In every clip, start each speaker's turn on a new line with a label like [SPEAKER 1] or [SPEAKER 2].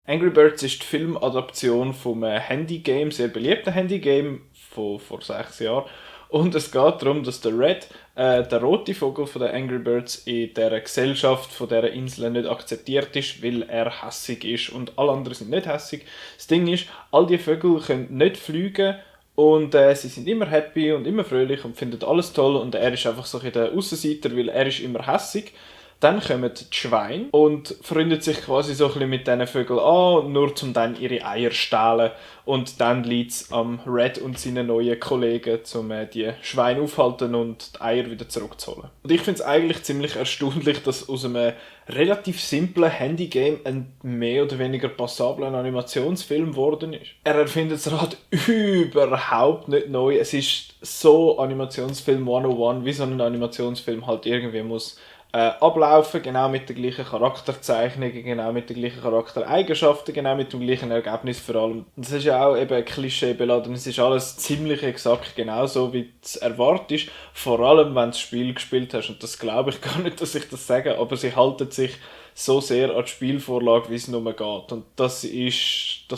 [SPEAKER 1] Angry Birds ist die Filmadaption vom Handygame, sehr beliebten Handygame von vor 6 Jahren. Und es geht darum, dass der Red, der rote Vogel von den Angry Birds, in dieser Gesellschaft von dieser Insel nicht akzeptiert ist, weil er hässig ist und alle anderen sind nicht hässig. Das Ding ist, all die Vögel können nicht fliegen und sie sind immer happy und immer fröhlich und finden alles toll und er ist einfach so ein der Aussenseiter, weil er ist immer hässig. Dann kommen die Schweine und freundet sich quasi so ein bisschen mit diesen Vögeln an, nur um dann ihre Eier zu stehlen. Und dann liegt es am Red und seinen neuen Kollegen, um die Schweine aufzuhalten und die Eier wieder zurückzuholen. Und ich finde es eigentlich ziemlich erstaunlich, dass aus einem relativ simplen Handygame ein mehr oder weniger passabler Animationsfilm geworden ist. Er erfindet das Rad überhaupt nicht neu. Es ist so Animationsfilm 101, wie so ein Animationsfilm halt irgendwie muss ablaufen, genau mit den gleichen Charakterzeichnungen, genau mit den gleichen Charaktereigenschaften, genau mit dem gleichen Ergebnis vor allem. Und das ist ja auch eben klischeebeladen, es ist alles ziemlich exakt genauso, wie es erwartet ist, vor allem wenn du das Spiel gespielt hast, und das glaube ich gar nicht, dass ich das sage, aber sie halten sich so sehr an die Spielvorlage, wie es nur geht. Und das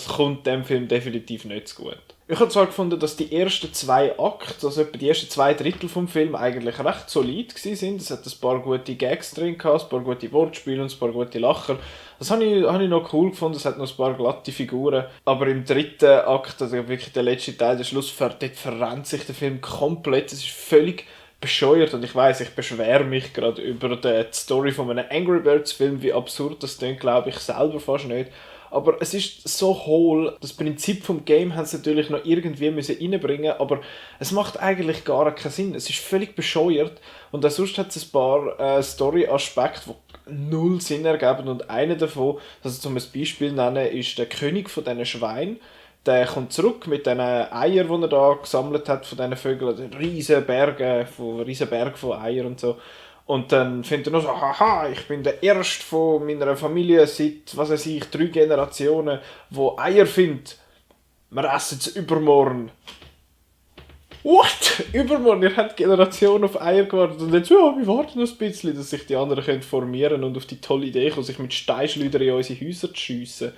[SPEAKER 1] kommt dem Film definitiv nicht zu gut. Ich habe zwar gefunden, dass die ersten 2 Akte, also etwa die ersten 2 Drittel vom Film, eigentlich recht solid waren. Es hat ein paar gute Gags drin gehabt, ein paar gute Wortspiele und ein paar gute Lacher. Das habe ich noch cool gefunden, es hat noch ein paar glatte Figuren. Aber im dritten Akt, also wirklich der letzte Teil, der Schluss, dort verrennt sich der Film komplett. Es ist völlig bescheuert und ich weiss, ich beschwere mich gerade über die Story von einem Angry Birds Film, wie absurd das klingt, glaube ich selber fast nicht. Aber es ist so hohl, das Prinzip vom Game haben sie natürlich noch irgendwie müssen reinbringen, aber es macht eigentlich gar keinen Sinn. Es ist völlig bescheuert und auch sonst hat es ein paar Story-Aspekte, die null Sinn ergeben und einer davon, also zum Beispiel zu nennen, ist der König von diesen Schweinen. Der kommt zurück mit den Eiern, die er da gesammelt hat von diesen Vögeln, riesen Berg von Eiern und so. Und dann findet er noch so, haha, ich bin der Erste von meiner Familie seit, 3 Generationen, wo Eier findet. Wir essen es übermorgen. What? Übermorgen? Ihr habt Generationen auf Eier gewartet und jetzt, ja, wir warten noch ein bisschen, dass sich die anderen können formieren und auf die tolle Idee kommen, sich mit Steinschleudern in unsere Häuser zu schiessen.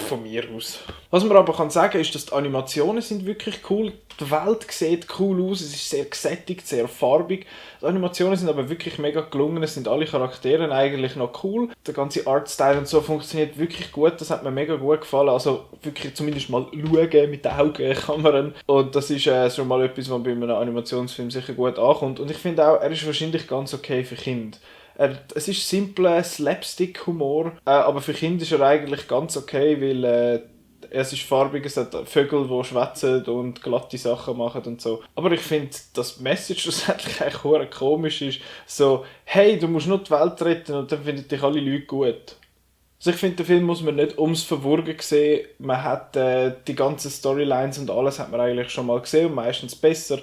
[SPEAKER 1] Von mir aus. Was man aber sagen kann, ist, dass die Animationen sind wirklich cool. Die Welt sieht cool aus, es ist sehr gesättigt, sehr farbig. Die Animationen sind aber wirklich mega gelungen, es sind alle Charaktere eigentlich noch cool. Der ganze Artstyle und so funktioniert wirklich gut, das hat mir mega gut gefallen. Also wirklich zumindest mal schauen mit den Augenkameran. Und das ist schon mal etwas, was bei einem Animationsfilm sicher gut ankommt. Und ich finde auch, er ist wahrscheinlich ganz okay für Kinder. Es ist simpler Slapstick-Humor, aber für Kinder ist er eigentlich ganz okay, weil es ist farbig, es hat Vögel, die schwätzen und glatte Sachen machen und so. Aber ich finde, dass die Message schlussendlich eigentlich verdammt komisch ist. So, hey, du musst nur die Welt retten und dann finden dich alle Leute gut. Also ich finde, den Film muss man nicht ums Verwurgen sehen. Man hat die ganzen Storylines und alles hat man eigentlich schon mal gesehen und meistens besser.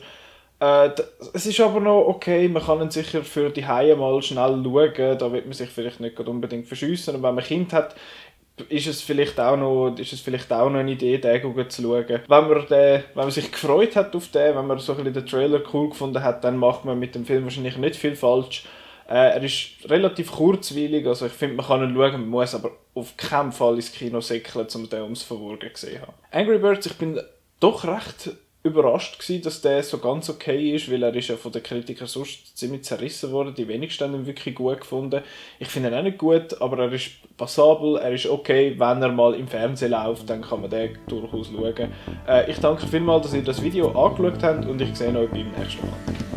[SPEAKER 1] Es ist aber noch okay, man kann ihn sicher für die Haie mal schnell schauen, da wird man sich vielleicht nicht unbedingt verschiessen. Und wenn man ein Kind hat, ist es vielleicht auch noch eine Idee, den zu schauen. Wenn man sich gefreut hat auf den, wenn man so ein bisschen den Trailer cool gefunden hat, dann macht man mit dem Film wahrscheinlich nicht viel falsch. Er ist relativ kurzweilig, also ich finde, man kann ihn schauen, man muss aber auf keinen Fall ins Kino säckeln, um den ums Verwurgen gesehen haben. Angry Birds, ich bin doch recht überrascht gewesen, dass der so ganz okay ist, weil er ist ja von den Kritikern sonst ziemlich zerrissen worden. Die wenigsten haben ihn wirklich gut gefunden. Ich finde ihn auch nicht gut, aber er ist passabel, er ist okay. Wenn er mal im Fernsehen läuft, dann kann man den durchaus schauen. Ich danke vielmals, dass ihr das Video angeschaut habt und ich sehe euch beim nächsten Mal.